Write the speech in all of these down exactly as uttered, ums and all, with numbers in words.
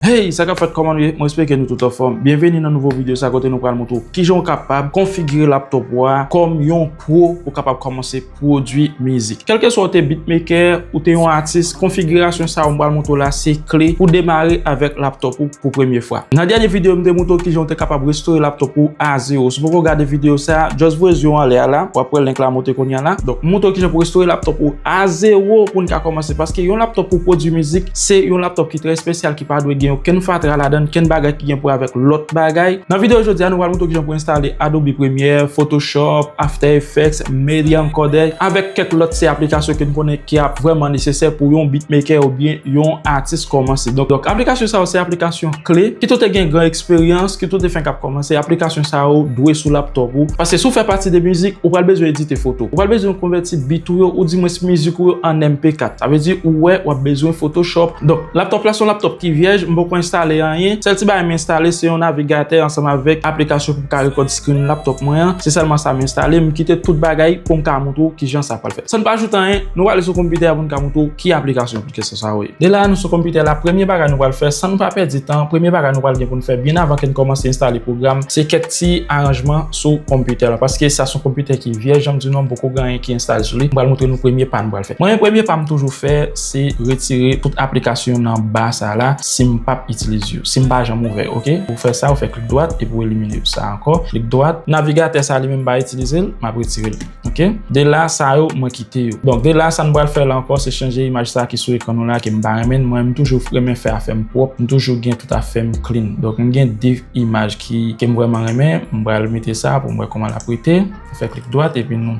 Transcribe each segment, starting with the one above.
Hey, sa k ap fèt, kòman nou ye? Mwen espere ke nou tout anfòm. Byenveni nan nouvo videyo sa kote nou pral montre w kijan w kapab konfigire laptop ou a kòm yon pro pou w kapab kòmanse pwodui mizik. Kèlkeswa w te beatmaker, ou te yon atis, konfigirasyon sa yo m pral montre w la se kle pou demare avèk laptop ou pou premye fwa. Nan dènye videyo m te montre w kijan w te kapab restore laptop ou a zewo. Si w poko gade videyo sa, just voye zye w anlè a la, w ap wè link la monte kounye a la. Donk, m montre w kijan pou restore laptop ou a zewo pou n ka kòmanse, paske yon laptop pou pwodui mizik, se yon laptop ki trè espesyal, ki pa dwe gen okenn fatra ladan l, okenn bagay ki gen pou wè avèk lòt bagay. Nan videyo jodi a, nou pral montre w kijan pou enstale Adobe Premiere, Photoshop, After Effects, Media Encoder, avèk kèk lòt se aplikasyon ke n konnen ki ap vrèman nesesè pou yon beatmaker oubyen yon atis kòmanse. Donk, donk aplikasyon sa yo se aplikasyon kle, kit ou te gen gran eksperyans, kit ou te fenk ap kòmanse, aplikasyon sa yo dwe sou laptop ou. Paske si w fè pati de mizik, ou pral bezwen edite foto. Ou pral bezwen konvèti beat ou yo, oudimwens mizik ou yo an M P kat. Sa vle di ou wè w ap bezwen Photoshop. Donk, laptop la se yon laptop ki vyèj, m poko enstale anyen. Sèl ti bagay m enstale se yon navigatè ansanm avèk aplikasyon pou m ka record screen laptop mwen an. Se sèlman sa m enstale, m kite tout bagay pou m ka montre w kijan sa pral fèt. San n pa ajoute anyen, nou prale sou konpitè a pou n ka montre w ki aplikasyon, ki kesyon sa yo ye. De la, nou sou konpitè la, premye bagay nou pral fè, san nou pa pèdi tan, premye bagay nou pral gen pou n fè byen avan ke n kòmanse enstale pwogram, se kèk ti aranjman sou konpitè la, paske sa se yon konpitè ki vyèj, jan m di nou an, m poko gen anyen ki enstale sou li. M pral montre nou premye pa nou pral fè. Mwen, premye pa m toujou fè, se retire tout aplikasyon nan ba sa la, si m p ap itilize yo, si m pa janm ouvè yo, oke? Pou fè sa, ou fè klik dwat epi w elimine yo. Sa ankò, klik dwat. Navigatè sa li menm m pa itilize l, m ap retire l. Oke? De la, sa yo, mwen kite yo. Donk, de la, sa n pral fè la ankò, se chanje imaj sa ki sou ekran nou la, ke m pa renmen. Mwen, m toujou renmen fè afè m pwòp. M toujou gen tout afè m clean. Donk, m gen de imaj ki, ke m vrèman renmen. M pral mete sa pou m wè kòman l ap rete. Fè klik dwat, epi nou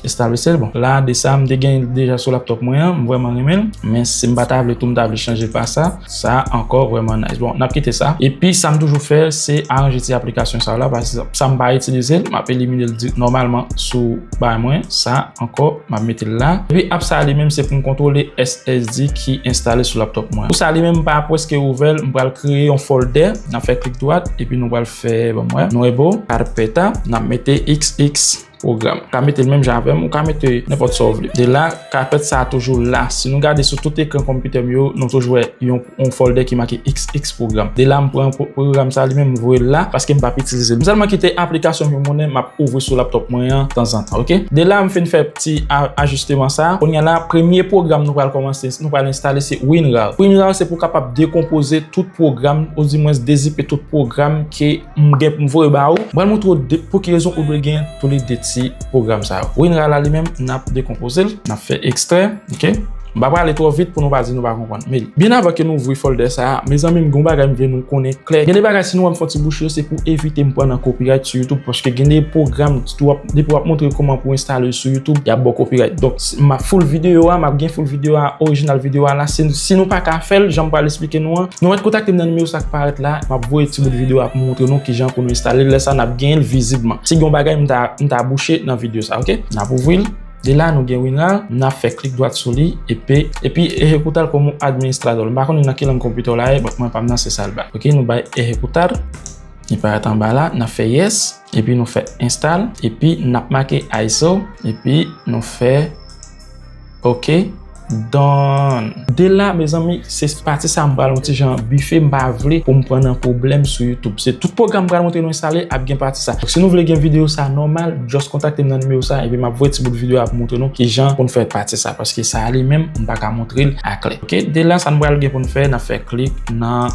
establise l. Bon, la, de sa, m te gen deja sou laptop mwen an. M vrèman renmen l. Men si m pa ta vle tou, m ta vle chanje pa sa. Sa ankò vrèman nice. Bon, n ap kite sa. Epi sa m toujou fè, se aranje ti aplikasyon sa yo la. Pa egzanp, sa m pa itilize l, m ap elimine l di-, nòmalman sou bagay mwen. Sa ankò, m ap mete l la. Epi app sa li menm, se pou m kontwole S S D ki enstale sou laptop mwen. Pou sa li menm, m pa prèske ouvè l, m pral kreye yon folder. N ap fè klik dwat, epi nou pral fè, ban m wè, Nuevo Carpeta, n ap mete X X pwogram. Ou ka mete l menm jan avè m, ou ka mete nenpòt sa w vle. De la, kapèt sa a toujou la. Si nou gade sou tout ekran konpitè m yo, nou toujou wè yon, yon folder ki make X X pwogram. De la, m pran pwo-, pwogram sa li menm, m voye l la, paske m p ap itilize l. M sèlman kite aplikasyon ke m konnen m ap ouvri sou laptop mwen an tanzantan, oke? De la, m fin fè ti a-, ajisteman sa. Kounye a la, premye pwogram nou pral kòmanse, nou pral enstale, se WinRAR. WinRAR se pou w kapab dekonpoze tout pwogram, oudimwens dezipe tout pwogram ke m gen pou m voye ba ou. M pral montre w de, pou ki rezon ou dwe gen toulede ti pwogram sa yo. WinRAR la li menm, n ap dekonpoze l, n ap fè ekstrè, oke? M pa prale twò vit pou nou pa di nou pa konprann. Men byen avan ke nou ouvri folder sa a, mezanmi, m gen yon bagay m vle nou konnen klè. Gen de bagay, si nou wè m fè yon ti bouche yo, se pou evite m pran nan copyright sou YouTube, paske gen de pwogram, depi w ap, depi w ap montre kòman pou enstale yo sou YouTube, y ap ba w copyright. Donk, m ap full videyo a, m ap gen full videyo a, orijinal videyo a la. Si, si nou pa ka fè l, jan m pral esplike nou an, nou mèt kontakte m nan nimewo sa k parèt la, m ap voye ti bout videyo a pou montre nou kijan pou nou enstale l. Lè sa, n ap genyen l vizibman. Si gen yon bagay, m ta, m ta bouche nan videyo sa, oke? N ap ouvri l. De la, nou gen WinRAR, n ap fè klik dwat sou li, epi, epi ehekuta l komo administrador. M pa konnen nan ki lang konpitè w la ye, but mwen pa m nan, se sa l bay. Oke, nou bay ejecutar. Li parèt anba la, n ap fè yes, epi nou fè install, epi n ap make iso, epi nou fè ok, done. De la, mezanmi, se pati sa m pral yon ti jan bife, m pa vle pou m pran nan pwoblèm sou YouTube. Se tout pwogram m pral montre nou enstale ap gen pati sa. Donk, si nou vle gen videyo sa nòmal, just kontakte m nan nimewo sa, epi m ap voye ti bout videyo a pou montre nou kijan pou n fè pati sa, paske sa a li menm, m pa ka montre l aklè. Ok, de la, sa n pral gen pou n fè, n ap fè klik nan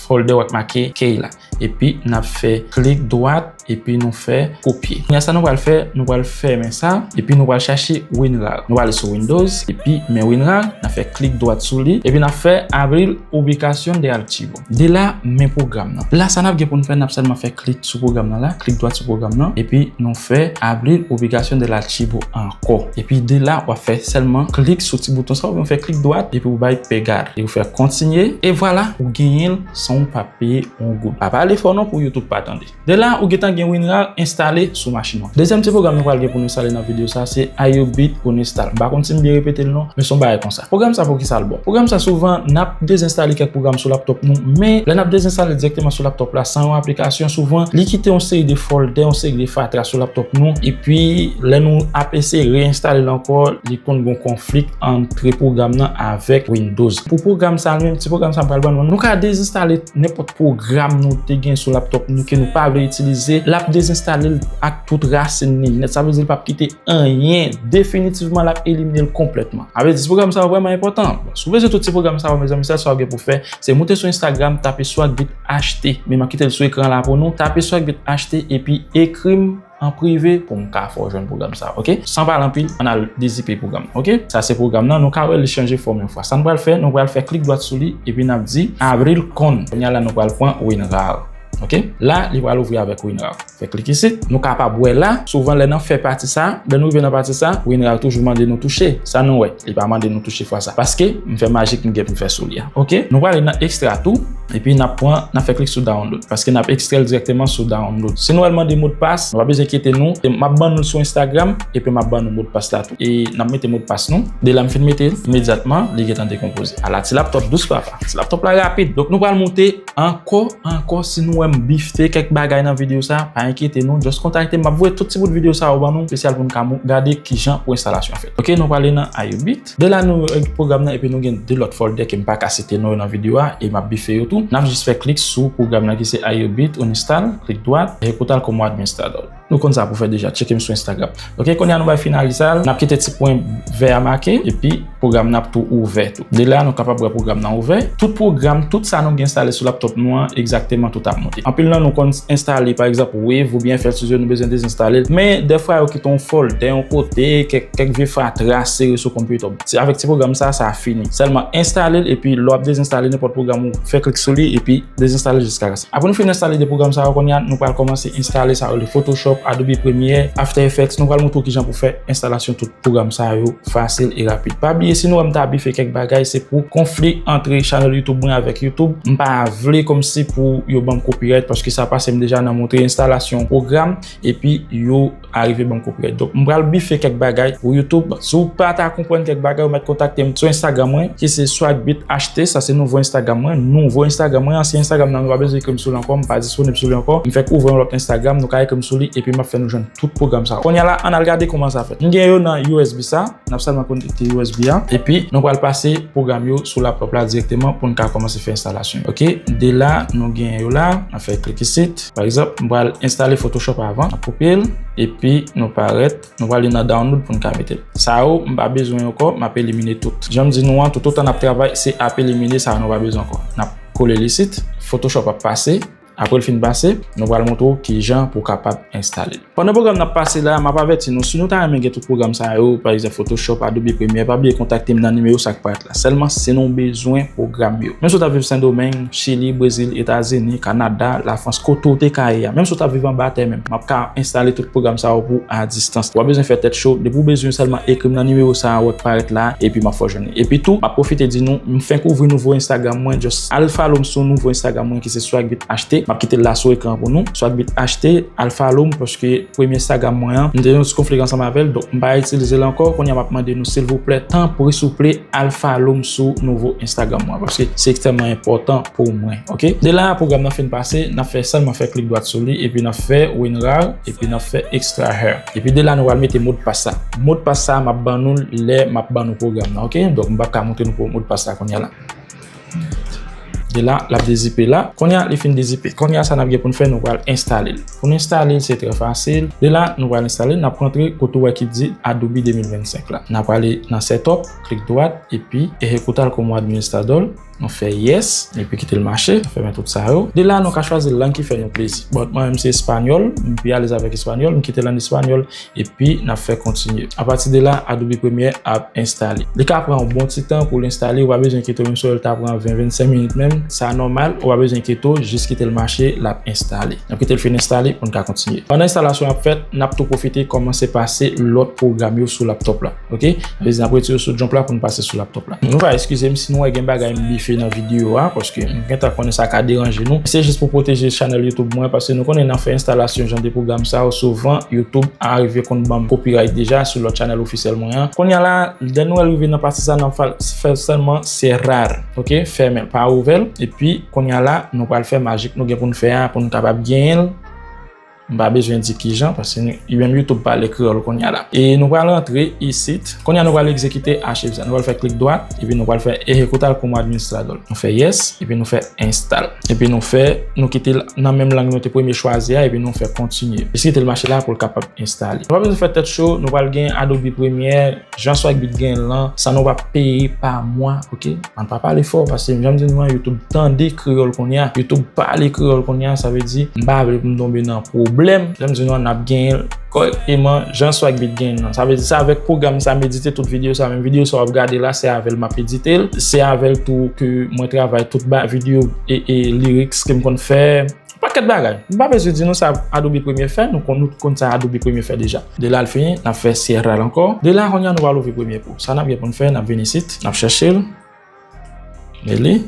folder w ap make K la. Epi n ap fè klik dwat, epi nou fè kopye. Kounye a sa nou pral fè, nou pral fèmen sa, epi nou pral chache WinRAR. Nou ale sou Windows, epi men WinRAR, n ap fè klik dwat sou li, epi n ap fè abrir ubicación de archivo. De la, men pwogram nan. La, sa n ap gen pou n fè, n ap sèlman fè klik sou pwogram nan la, klik dwat sou pwogram nan, epi nou fè abrir ubicación del archivo ankò. Epi de la, w ap fè sèlman klik sou ti bouton sa, oubyen w fè klik dwat, epi w bay pegar. E w fè kontinye, e vwala, ou genyen l san w pa peye yon goud. Pa pale fò non pou YouTube pa tande. De la, ou gentan gen WinRAR enstale sou machin ou. Dezyèm ti pwogram nou pral gen pou nou enstale nan videyo sa, se IOBit Uninstall. M pa konn si m byen repete l non, men se yon bagay konsa. Pwogram sa pou ki sa l bon? Pwogram sa souvan n ap dezenstale kèk pwogram sou laptop nou, men lè n ap dezenstale direkteman sou laptop la san yon aplikasyon, souvan li kite yon seri de folder, yon seri de fatra sou laptop nou, epi lè nou ap eseye reenstale l ankò, li konn gon konflik ant pwogram nan avèk Windows. Pou pwogram sa li menm, ti pwogram sa m pral ban nou, nou ka dezenstale nenpòt pwogram nou te gen sou laptop nou ke nou pa vle itilize, l ap dezenstale l ak tout rasin li nèt. Sa vle di l p ap kite anyen. Definitivman, l ap elimine l konplètman. Sa vle di, ti pwogram sa yo vrèman enpòtan. Bon, si w bezwen tout ti pwogram sa yo, mezanmi, sèl sa w gen pou fè, se moute sou Instagram, tape Swagbeat H T. Men m ap kite l sou ekran la pou nou. Tape Swagbeat H T epi ekri m an prive pou m ka fè w jwenn pwogram sa, oke? San pale anpil, ann al dezipe pwogram, oke? Sa se pwogram nan, nou ka wè li chanje fòm yon fwa. Sa n pral fè, nou pral fè klik dwat sou li, epi n ap di abrir con. Kounye a la, nou pral pran WinRAR, oke? La, li pral ouvri avèk WinRAR. Fè klik isit. Nou kapab wè la, souvan lè n ap fè pati sa, lè nou rive nan pati sa, WinRAR toujou mande nou touche. Sa nou wè, li pa mande nou touche fwa sa. Paske m fè majik m gen pou m fè sou li a. Oke? Nou prale nan extra tou, epi n ap pran, n ap fè klik sou download. Paske n ap ekstrè l dirèkteman sou download. Si nou wè l mande modpas, nou pa bezwen enkyete nou. E m ap ban nou l sou Instagram, epi m ap ban nou modpas la tou. E n ap mete modpas nou. De la m fin mete l, imedyatman, li gentan dekonpoze. Ala ti laptop dous papa. Ti laptop la rapid. Donk nou pral moute ankò, ankò, si nou wè m bifte kèk bagay nan videyo sa, pa enkyete nou, just kontakte m, m ap voye tout ti bout videyo sa yo ban nou, espesyal pou nou ka mou-, gade kijan pou enstalasyon an fèt. Oke, nou prale nan IOBit. De la nou wè pwogram nan, epi nou gen de lòt folder ke m pa ka site non yo nan videyo a, e m ap bife yo tou. N ap jis fè klik sou pwogram nan ki se IOBit, uninstall, klik dwat, executar como administrador. Nou konn sa pou fè deja, tcheke m sou Instagram. Oke, kounye a nou bay finalize l, n ap kite ti pwen vè a make, epi pwogram nan ap tou ouvè tou. De la, nou kapab wè pwogram nan ouvè. Tout pwogram, tout sa nou gen enstale sou laptop nou an, egzakteman tout ap monte. Anpil nan nou konn enstale, pa egzanp, Wave oubyen F L Studio, nou bezwen dezenstale l. Men, dèfwa yo kite yon folder, yon kote, kèk, kèk vye fatra sere sou konpitè w. Se avèk ti pwogram sa, sa fini. Sèlman enstale l, epi lè w ap dezenstale nenpòt pwogram, ou fè klik sou li, epi dezenstale jiskaske. Apre nou fin enstale de pwogram sa yo, kounye a, nou pral kòmanse enstale sa yo rele Photoshop, Adobe Premiere, After Effects. Nou pral montre w kijan pou fè enstalasyon tout pwogram sa yo fasil e rapid. Pa bliye, si nou wè m ta bife kèk bagay, se pou konfli ant chanèl YouTube mwen avèk YouTube. M pa vle kòmsi pou yo ban m copyright, paske sa pase m deja nan montre enstalasyon pwogram, epi yo arive ban m copyright. Donk, m pral bife kèk bagay pou YouTube. Si w pa ta konprann kèk bagay, ou mèt kontakte m sou Instagram mwen, ki se Swagbeat H T, sa se nouvo Instagram mwen, nouvo Instagram mwen, ansyen Instagram nan, nou pa bezwen ekri m sou li ankò, m pa disponib sou li ankò. M fèk ouvri yon lòt Instagram, nou ka ekri m sou li, epi m ap fè nou jwenn tout pwogram sa. Kounye a la, ann al gade kòman sa fèt. M gen yo nan U S B sa, n ap sèlman konekte U S B a, epi nou pral pase pwogram yo sou laptop la dirèkteman pou n ka kòmanse fè enstalasyon yo. Oke, de la, nou gen yo la, n ap fè klik isit. Pa egzanp, m pral enstale Photoshop avan, n ap kopye l, epi nou parèt, nou prale nan download pou n ka mete l. Sa yo, m pa bezwen yo ankò, m ap elimine tout. Jan m di nou an, toutotan n ap travay, se ap elimine sa yo nou pa bezwen ankò. N ap kole l isit, Photoshop ap pase, apre l fin pase, nou pral montre w kijan pou w kapab enstale l. Pandan pwogram nan ap pase la, m ap avèti nou, si nou ta renmen gen tout pwogram sa yo, pa egzanp Photoshop, Adobe Premiere, pa bliye kontakte m nan nimewo sa k parèt la. Sèlman si nou bezwen pwogram yo. Menm si w ta viv Sendomeng, Chili, Brezil, Etazini, Kanada, Lafrans, kote w te ka ye a. Menm si w ta viv anba tè menm, m ap ka enstale tout pwogram sa yo pou w a distans. W pa bezwen fè tèt cho, depi w bezwen sèlman ekri m nan nimewo sa a w ap parèt la, epi m ap fè w jwenn li. Epi tou, m ap pwofite di nou, m fenk ouvri nouvo Instagram mwen, just al follow m sou nouvo Instagram mwen ki se Swagbeat H T. M ap kite l la sou ekran pou nou. Swagbeat H T, al follow m, paske premye Instagram mwen an, m te gen yon ti konflik ansanm avè l, donk m pa itilize l ankò. Kounye a, m ap mande nou, silvouplè, tanpri, souple, al follow m sou nouvo Instagram mwen, paske se ekstrèmman enpòtan pou mwen, oke? De la, pwogram nan fin pase, n ap fè sèlman fè klik dwat sou li, epi n ap fè WinRAR, epi n ap fè extract here. Epi de la, nou pral mete modpas sa. Modpas sa, m ap ban nou l lè m ap ban nou pwogram nan, oke? Donk, m p ap ka montre nou modpas sa kounye a la. De la, l ap dezipe la. Kounye a, li fin dezipe. Kounye a, sa n ap gen pou n fè, nou pral enstale l. Pou n enstale l, se trè fasil. De la, nou pral enstale l, n ap rantre kote w wè ki di Adobe de mil vennsenk la. N ap prale nan Setup, klik dwat, epi Ejecutar como administrador. Nou fè yes, epi kite l mache, fèmen tout sa yo. De la, nou ka chwazi lang ki fè nou plezi. Bon, mwen menm se espanyòl, m pi alèz avèk espanyòl, m kite l an espanyòl, epi n ap fè kontinye. Apati de la, Adobe Premiere ap enstale. Li ka pran yon bon ti tan pou l enstale, ou pa bezwen enkyete w, menm si w wè l ta pran ven, vennsenk minit menm, sa nòmal, ou pa bezwen enkyete w, jis kite l mache, l ap enstale. N ap kite l fin enstale pou n ka kontinye. Pandan enstalasyon ap fèt, n ap tou pwofite kòmanse pase lòt pwogram yo sou laptop la. Oke? Sa vle di n ap retire yo sou jump la pou n pase sou laptop la. Nou va eskize m si nou wè gen bagay m bif fè nan videyo a, paske m gentan konnen sa ka deranje nou. Se jis pou pwoteje chanèl YouTube mwen, paske nou konnen nan fè enstalasyon jan de pwogram sa yo, souvan YouTube arive konn ban m copyright deja sou lòt chanèl ofisyèl mwen an. Kounye a la, lè nou rive nan pati sa, n ap fè sèlman cerrar, ok? Fèmen l, pa ouvè l. Epi, kounye a la, nou pral fè majik nou gen pou n fè a, pou n kapab genyen l. M pa bezwen di kijan, paske li menm YouTube pale kreyòl kounye a la. E nou pral rantre isit. Kounye a nou pral egzekite achiv sa. Nou pral fè klik dwat, epi nou pral fè ejecutar como administrador. Nou fè yes, epi nou fè install. Epi nou fè, nou kite l nan menm lang nou te premye chwazi a, epi nou fè kontinye. Jis kite l mache la pou l kapab enstale. Nou pa bezwen fè tèt cho, nou pral gen Adobe Premiere, jan Swagbeat genyen l lan, sa nou p ap peye pa mwa, ok? Ann pa pale fò, paske jan m di nou an, YouTube tande kreyòl kounye a, YouTube pale kreyòl kounye a, sa vle di, m pa vle pou m tonbe nan pwoblèm, jan m di nou an, n ap genyen l kòrèkteman, jan Swagbeat genyen l lan. Sa vle di, se avèk pwogram sa m edite tout videyo sa, menm videyo sa w ap gade la, se avè l m ap edite l, se avè l tou ke mwen travay tout ba videyo e, e lyrics ke m konn fè, pakèt bagay. M pa bezwen di nou sa Adobe Premiere fè, nou konn, nou konn sa Adobe Premiere fè deja. De la l fini, n ap fè cerrar l ankò. De la, kounye a nou pral ouvri Premiere Pro. Sa n ap gen pou n fè, n ap vin isit, n ap chèche l. Men li,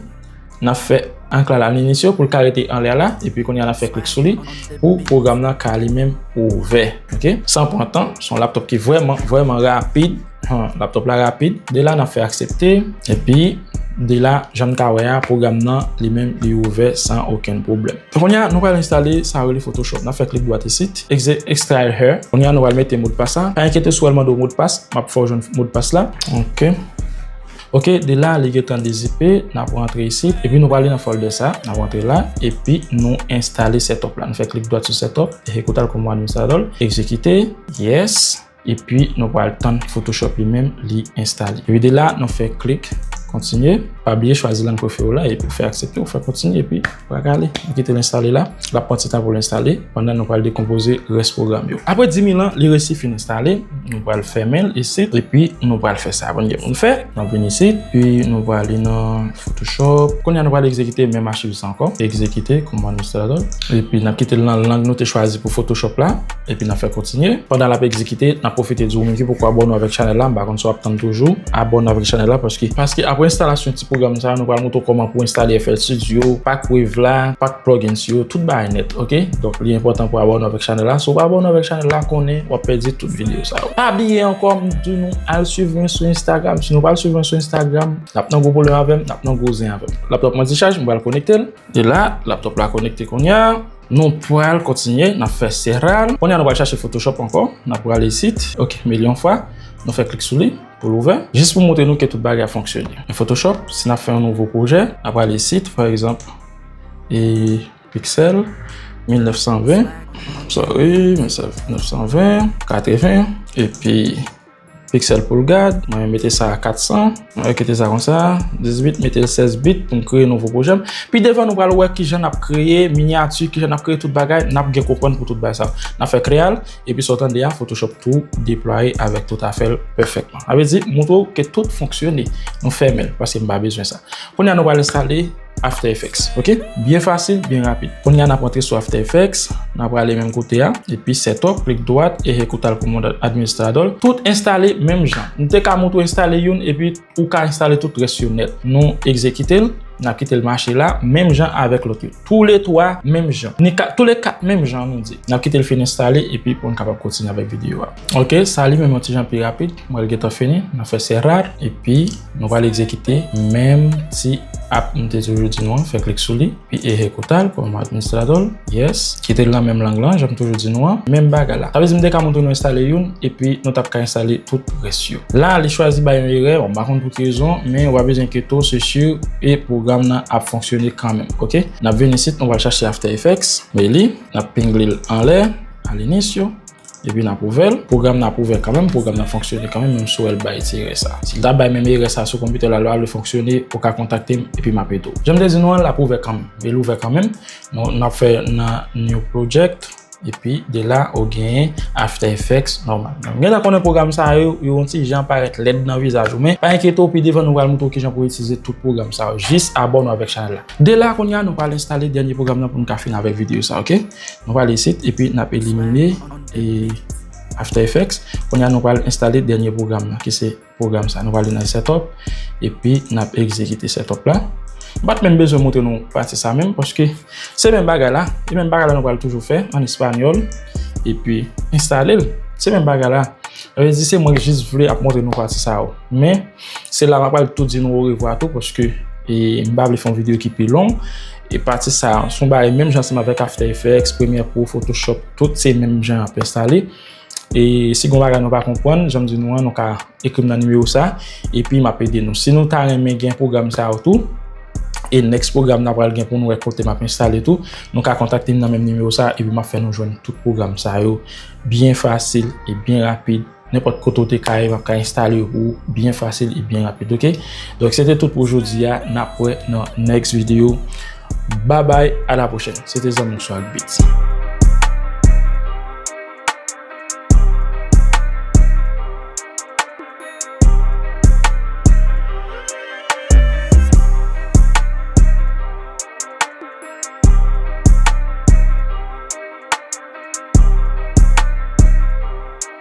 n ap fè ankla la, n inisye pou l ka rete anlè la, epi kounye a n ap fè klik sou li pou pwogram nan ka li menm ouvè. Ok? San pran tan, se yon laptop ki vrèman, vrèman rapid. Hum, laptop la rapid. De la, n ap fè aksepte. Epi, de la, jan n ka wè a, pwogram nan, li menm, li ouvè san okenn pwoblèm. Kounye a, nou pral enstale sa yo rele Photoshop. N ap fè klik dwat isit, exe-, extraire here. Kounye a, nou pral mete modpas la. Pa enkyete si w wè l mande w modpas, m ap fè w jwenn modpas la. Ok. Ok, de la, li gentan dezipe, n ap rantre isit, epi nou prale nan folder sa, n ap rantre la, epi nou enstale setup la. Nou fè klik dwat sou setup, ejecutar como administrador, egzekite, yes, epi nou pral tann Photoshop li menm, li enstale. Epi de la, nou fè klik kontinye, pa bliye chwazi lang prefere w la, epi w fè aksepte, w fè kontinye, epi pral gade, nou kite l enstale la. L ap pran ti tan pou l enstale, pandan nou pral dekonpoze rès pwogram yo. Apre dis minit, li resi fin enstale, nou pral fèmen l isit, epi nou pral fè sa. Bon, gen pou n fè, n ap vin isit, epi nou prale nan Photoshop. Kounye a, nou pral egzekite menm achiv sa ankò. Egzekite, kòm administratè. Epi n ap kite l nan lang nou te chwazi pou Photoshop la, epi n ap fè kontinye. Pandan l ap egzekite, n ap pwofite di w menm ki poko abòne avèk chanèl la, m pa konn si w ap tann toujou, abòne avèk chanèl la, paske, paske apre enstalasyon ti pwogram sa yo, nou pral montre w kòman pou enstale F L Studio, Pack Wave la, Pack Plugins yo, tout bagay nèt, ok? Donk, li enpòtan pou abòne avèk chanèl la. Si w pa abòne avèk chanèl la, konnen w ap pèdi tout videyo sa yo. Pa bliye ankò, m di nou, al swiv mwen sou Instagram. Si nou pa al swiv mwen sou Instagram, n ap nan gwo pwoblèm avè m, n ap nan gwo zen avè m. Laptop mwen dichaj, m pral konekte l. E la, laptop la konekte kounye a. Nou pral kontinye, n ap fè cerrar. Kounye a, nou pral chache Photoshop ankò. N ap prale isit. Ok, milyon fwa. Nou fè klik sou li pou l ouvè. Jis pou montre nou ke tout bagay ap fonksyone. Men Photoshop, si n ap fè yon nouvo pwojè, n ap prale isit, pa egzanp, e pixel mil nèf san ven. Sorry, men se nèf san ven, katreven, epi pixel pou l gad, mwen mete sa a kat san, mwen kite sa konsa, dis bit, mete l sèz bit pou m kreye nouvo pwojè m. Pi devan, nou pral wè kijan n ap kreye minyati, kijan n ap kreye tout bagay, n ap gen konprann pou tout bagay sa. N ap fè kreyal, epi sa w tande a, Photoshop tou deplwaye avèk tout afè l pèfèkman. Sa vle di, montre w ke tout fonksyone, nou fèmen l, paske m pa bezwen sa. Kounye a, nou pral enstale After Effects, ok? Byen fasil, byen rapid. Kounye a, n ap rantre sou After Effects, n ap prale menm kote a, epi Setup, klik dwat, Ejecutar como administrador. Tout enstale menm jan. M te ka montre w enstale youn, epi ou ka enstale tout rès yo nèt. Nou egzekite l, n ap kite l mache la, menm jan avèk lòt yo. Toulètwa menm jan. Ni ka, toulèkat menm jan, nou di. N ap kite l fin enstale, epi pou n kapab kontinye avèk videyo a. Ok, sa li menm yon ti jan pi rapid. Mwen gentan fini, n ap fè cerrar, epi nou pral egzekite menm ti app m te toujou di nou an, fè klik sou li, epi Ejecutar como administrador, yes, kite l nan menm lang lan, jan m toujou di nou an, menm bagay la. Sa vle di m te ka montre nou enstale youn, epi nou t ap ka enstale tout rès yo. La, li chwazi bay yon erè, bon, m pa konn pou ki rezon, men ou pa bezwen enkyete w, se si e pwogram nan ap fonksyone kanmenm, ok? N ap vin isit, nou pral chache After Effects, men li, n ap pingle l anlè, al inisye, epi n ap ouvè l. Pwogram nan ap ouvè kanmenm, pwogram nan fonksyone kanmenm, menm si w wè l bay ti erè sa. Si l ta bay menm erè sa sou konpitè la, lè w al fonksyone, ou ka kontakte m, epi m ap ede w. Jan m te di nou an, l ap ouvè kanmenm. E l ouvè kanmenm. Nou, n ap fè nan New Project, epi de la, ou genyen After Effects nòmal. Donk, gentan konnen pwogram sa yo, yo yon ti jan parèt lèd nan vizaj ou, men pa enkyete w, pi devan nou pral montre w kijan pou w itilize tout pwogram sa yo. Jis abòne w avèk chanèl la. De la, kounye a, nou pral enstale dènye pwogram nan pou n ka fin avèk videyo sa, ok? Nou pral isit, epi n ap elimine, e, After Effects. Kounye a, nou pral enstale dènye pwogram nan, ki se pwogram sa. Nou pral nan Setup, epi n ap egzekite Setup la. M pa t menm bezwen montre nou pati sa menm, paske se menm bagay la, e menm bagay la nou pral toujou fè an espanyòl, epi enstale l. Se menm bagay la. Sa vle di se mwen ki jis vle ap montre nou pati sa yo. Men, se la m ap pral tou di nou orevwa tou, paske e, m pa vle fè yon videyo ki pi long. E pati sa, se yon bagay menm jan ansanm avèk After Effects, Premiere Pro, Photoshop, tout se menm jan ap enstale. E si gon bagay nou pa konprann, jan m di nou an, nou ka ekri m nan nimewo sa, epi m ap ede nou. Si nou ta renmen gen pwogram sa yo tou, e next pwogram n ap pral gen pou nou wè kote m ap enstale tou, nou ka kontakte m nan menm nimewo sa, epi m ap fè nou jwenn tout pwogram sa yo byen fasil e byen rapid. Nenpòt kote w te ka ye, m ap ka enstale yo pou ou byen fasil e byen rapid, oke? Donk, se te tout pou jodi a. N ap wè nan next video. Babay, a la pwochèn. Se te zanmi w Swag Beats.